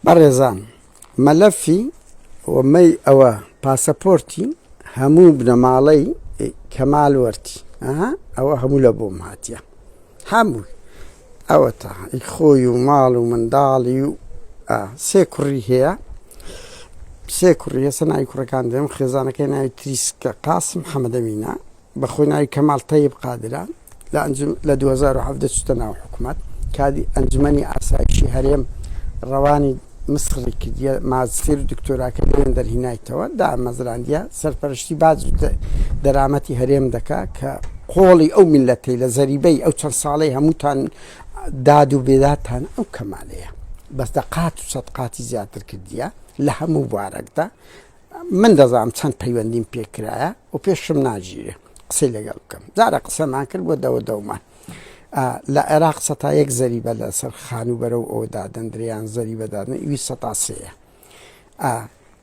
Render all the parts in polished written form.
بەڕێزان مەلەفی و مەی ئەوە پاسەپۆرتی هەموو بنەماڵەی کەمال وەرتی ئەوە هەموو لە بۆم هاتیە هەموو ئەوە تا خۆی و ماڵ و منداڵی و سێ کوڕی هەیە سێ کوڕی هەسە ناوی کوڕەکان دێم خێزانەکەی ناوی تریسکە قاسم حەمەدەمینە بەخۆی ناوی کەمال تەیب قادرە، لە ئەنجوم لە 2017 چووتە ناو حکومەت، کادی ئەنجومەنی ئاسایشی هەرێم ڕەوانی مسڕی کردیە، ماجستێر و دکتۆراکەی لەوێن دەرهینایتەوە، دامەزراندیە، سەرپەرشتی باج و دەرامەتی هەرێم دەکا کە قۆڵی ئەو میللەتەی لە زەریبەی ئەو چەند ساڵەی هەمووتان داد و بێدادتان ئەو کەمالەیە بەس دە قات و سەد قاتی زیاتر کردیە لە هەموو بوارەکدا. من دەزانم چەند پەیوەندیم پێ کرایە و پێشم ناگیرێ قسەی لەگەڵ بکەم جارە قسەمان کرد بۆ دەوە دەومان لە عێراق سەتا یەک زەریبە لەسەر خانوو بەرەو ئەوە دادەندریان زەریبە دادن ئیوی سەتا سێیە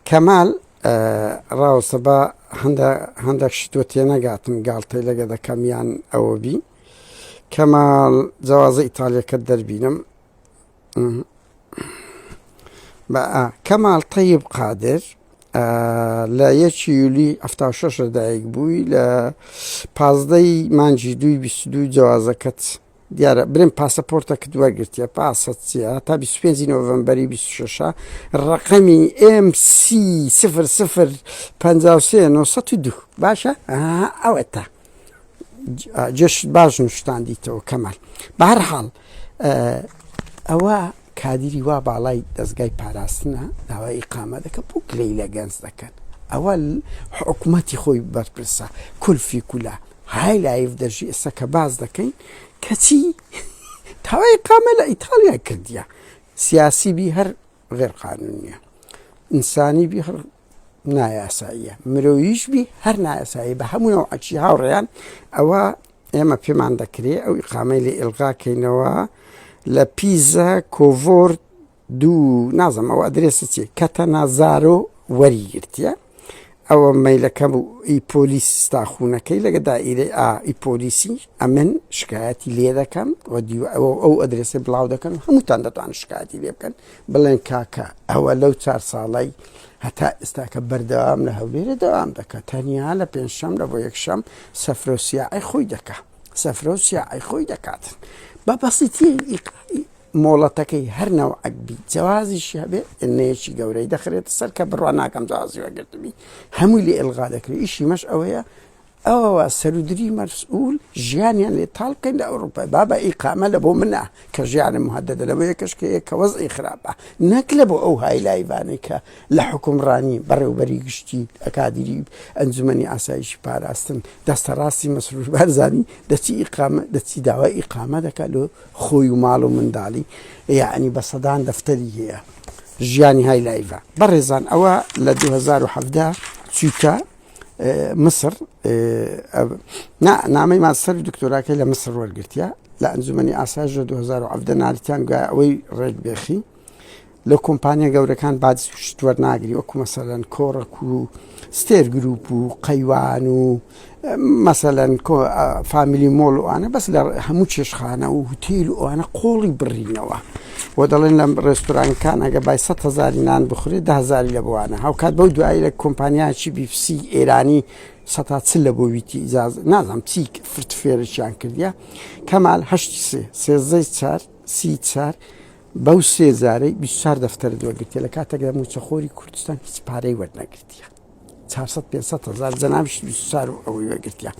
کەمال ڕاوسە بە هەندە هەندێک شتوە تێنەگاتن گاڵتەی لەگە دەکەم یان ئەوە بی کەمال جەوازە ئیتالیەکە دەربینم کەمال تەیب قادر لە یەکی یولی 76 لەدایک بووی لە پازدەی مانجی دوی 22 جوازەکەت دیارە برێن پاسەپۆرتەکەت وەرگرتیە پاسە چیە تا 25 نۆڤمبەری 26 ڕقەمی MC 00 53 902 باشە ئەوە تا جێشت باش نوشتاندیتەوە کەمال بەهەرحاڵ ئەوە کادیری وا باڵای دەستگای پاراستنە داوای ئیقامە دەکە بۆ گلەی لە گەنج دەکەن ئەوە حکوومەتی خۆی بەرپرسە کولفی کولا های لایف دەژی ئێستا کە باز دەکەین کەچی تاوای قامە لە ئیتالیا کردیە سیاسی بی هەر غێر قانونیە ئینسانی بی هەر نایاساییە مرۆییش بی هەر نایاسایی بە هەموو نەوعەکی هاوڕێیان ئەوە ئێمە پێمان دەکرێ ئەو ئیقامەی لێ ئیلغا کەینەوە لە پیزە کۆڤۆر دوو نازم ئەوە ئەدرێسی چی کەتە نازارۆ وەری گرتیە ئەوە مەیلەکە بوو ئی پۆلیس ستاخونەکەی لەگە دائیرەی ئا ئی پۆلیسی ئەمن شکایەتی لێ دەکەم و دیوە ئەوە ئەو ئەدرێسێ بڵاو دەکەن هەمووتان دەتوان شکایەتی لێ بکەن بڵێن کاکە ئەوە لەو چار ساڵەی هەتا ئێستاکە بەردەوام لە هەولێرە دەوام دەکە تەنیا لە پێنجشەم لە بۆ یەکشەم سەفرۆسیاعی خۆی دەکا سەفرۆسیاعی خۆی دەکات بە بەسیتی مۆڵەتەکەی هەر نەوعەک بی جەوازیشی هەبێ نەیەکی گەورەی دەخرێتە سەر کە بڕوا ناکەم جەوازی وەگرتبی هەمووی لێ ئلغا دەکرێت ئیشی مەش ئەوەیە ئەوە سەرودری مەسئول ژیانیان لێ تاڵ بکەین لە ئەوروپا بابە ئیقامە لە بۆ منە کە ژیانم مهددە لە بۆ یەکەش کە کە وەزعی خراپە نەک لە بۆ ئەو high life انەی کە لە حوکمڕانی بەڕێوبەری گشتی ئەکادیری ئەنجومەنی ئاسایشی پاراستن دەستە ڕاستی مەسرور بارزانی دەچی ئیقامە دەچی داوای ئیقامە دەکات لۆ خۆی و ماڵ و منداڵی یعنی بە سەدان دەفتەری هەیە ژیانی high life ە بەڕێزان ئەوە لە 2017 چوویتە مسر نامەی ماستەر و دکتۆراکەی لە مسر وەرگرتیە لە ئەنجومەنی ئاسایش لە 2017 ناریتان گوایە ئەوەی ڕێک بێخی لە کۆمپانیا گەورەکان باج شت وەرناگری وەکو مەسەلەن کۆڕەک و ستێر گروپ و قەیوان و مەسەلەن فامیلی مۆڵ و ئەوانە بەس لە هەموو چێشخانە و هوتیل و ئەوانە قۆڵی بڕینەوە و دەڵێن لەم ڕێستورانکان ئەگە بای 100 هزاری نان بخورێت ده هزاری لە بۆوانە هاوکات بەو دوایی لە کۆمپانیاکی بیفسی ئێرانی سەتا چ لە بۆ ویتی ئیجاز نازانم چی فرتفێرێکیان کردیە کەمال هەشتی سێ سێزدەی چار سی چار بەو سێ جارەی 24 دەفتەرت وەرگرتیە لە کاتێکدا موچەخۆری کوردستان هیچ پارەی وەرنەگرتیە 400 500 هزار جەنابیش 24 و ئەوەی وەرگرتیە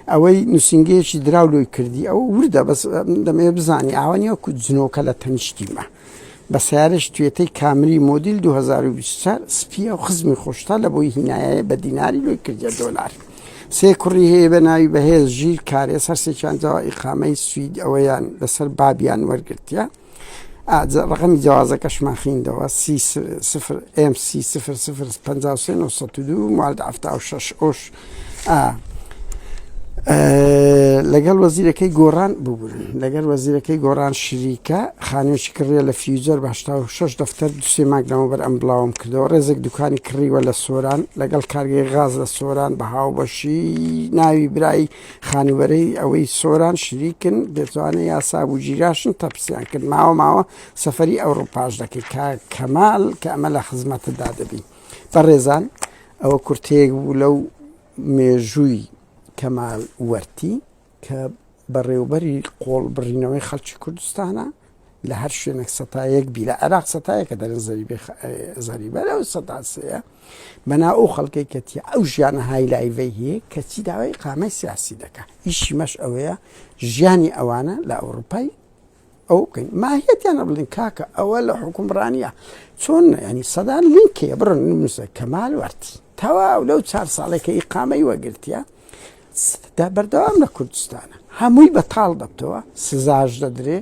ئەوەی نووسینگەیەکی دراو لۆی کردی ئەو وردە بەس دەمەوێت بزانی ئاوا نییە وەکو جنۆکە لە تەنیشتیمە بە سیارەش توێتەی کامری مۆدیل 2024 سپیە و خزمی خۆشتا لە بۆی هینایە بە دیناری لۆی کردە دۆلار سێ کوڕی هەیە بە ناوی بەهێز ژیر کارێز هەرسێکیان جەوا ئیقامەی سوید ئەوەیان لەسەر بابیان وەرگرتیە ڕقمی جوازەکەشمان خیندەوە سی سفر ئێم سی سفر سفر 53 902 موالد 76 ئۆش. لەگەڵ وەزیرەکەی گۆڕان ببورن لەگەل وەزیرەکەی گۆڕان شریکە خانوویەکی کڕیە لە فیوجەر بە 86 دەفتەر دوسێ مانگ لەمەوبەر ئەم بڵاوم کردەوە ڕێزێک دوکانی کڕیوە لە سۆران لەگەڵ کارگەی غاز لە سۆران بە هاوبەشی ناوی برای خانوبەرەی ئەوەی سۆران شریکن دەتوانێت یاسا بوو گیراشن تەپسیان کرد ماوە ماوە سەفەری ئەوروپاش دەکەی کاک کەمال کە ئەمە لە خزمەتتدا دەبی بەڕێزان ئەوە کورتەیەک بوو لەو مێژووی کەمال وەرتی کە بەڕێوبەری قۆڵ بڕینەوەی خەڵکی کوردستانە لە هەر شوێنێک سەتایەک بی لە عێراق سەتایەکە دەرن زەریبە لەو سەتا سەیە بەنا ئەو خەڵکەی کە تیا ئەو ژیانە high life ەی هەیە کەچی داوای ئیقامەی سیاسی دەکا ئیشی مەش ئەوەیە ژیانی ئەوانە لە ئەوروپای ئەو بکەین ماهیەتیانە بڵین کاکە ئەوە لە حکومڕانیە چۆن ینی سەدان لینکێ بڕن نووسە کەمال وەرتی تەواو لەو چار ساڵێکە ئیقامەی وەگرتیە دا بەردەوام لە کوردستانە هەمووی بەتاڵ دەبتەوە سزاش دەدرێ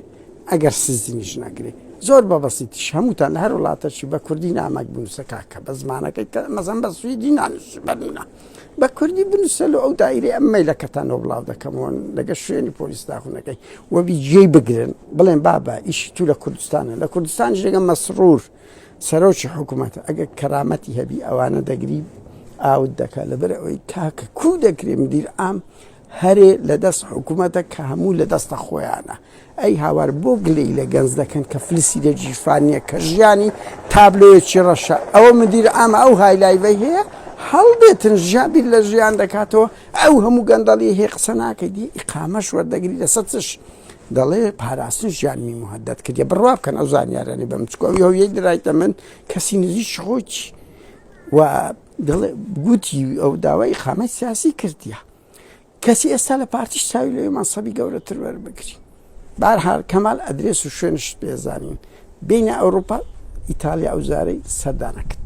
ئەگەر سزینیش نەگرێ زۆر بە بەسیتیش هەمووتان لە هەر وڵاتەشی بە کوردی نامەک بنووسە کاکە بە زمانەکەی کە مەزەن بە سویدی نانووسی بەرنە بە کوردی بنووسە لە ئەو دایرەی ئەم مەیلەکەتانەوە بڵاو دەکەمەوە لەگە شوێنی پۆلیس داخونەکەی وەبی جێی بگرن بڵێن بابە ئیشی تو لە کوردستانە لە کوردستان ژێگە مەسرور سەرۆکی حکوومەتە ئەگەر کەرامەتی هەبی ئەوانە دەگری ئاوت دەکات لەبەر ئەوەی کاکە کو دەکرێ مدیر عام هەرێ لە دەست حکوومەتە کە هەموو لە دەستە خۆیانە ئەی هاوار بۆ گلەی لە گەنج دەکەن کە فلسی لە گیرفان نییە کە ژیانی تابلۆیەکی ڕەشە ئەوە مدیر عامە ئەو high life ەی هەیە هەڵبێتن ژیان بیر لە ژیان دەکاتەوە ئەو هەموو گەندەڵی هەیە قسە ناکەی دی ئیقامەش وەردەگری لەسەر چش دەڵێ پاراستن ژیانمی مهدد کردە بڕوا بکەن ئەو زانیارانی بەم چکۆ ئەو هەویەی درایتە من کەسی نزیک خۆی و دەڵێ گوتی ئەو داوای ئیقامەی سیاسی کردیە کەسی ئێستا لە پارتیش چاوی لەوێ مەنسەبی گەورەتر وەربگری بارهار کەمال ئەدرێس و شوێنشت پێزانین بینە ئەوروپا ئیتالیا ئەو جارەی سەردانەکرد.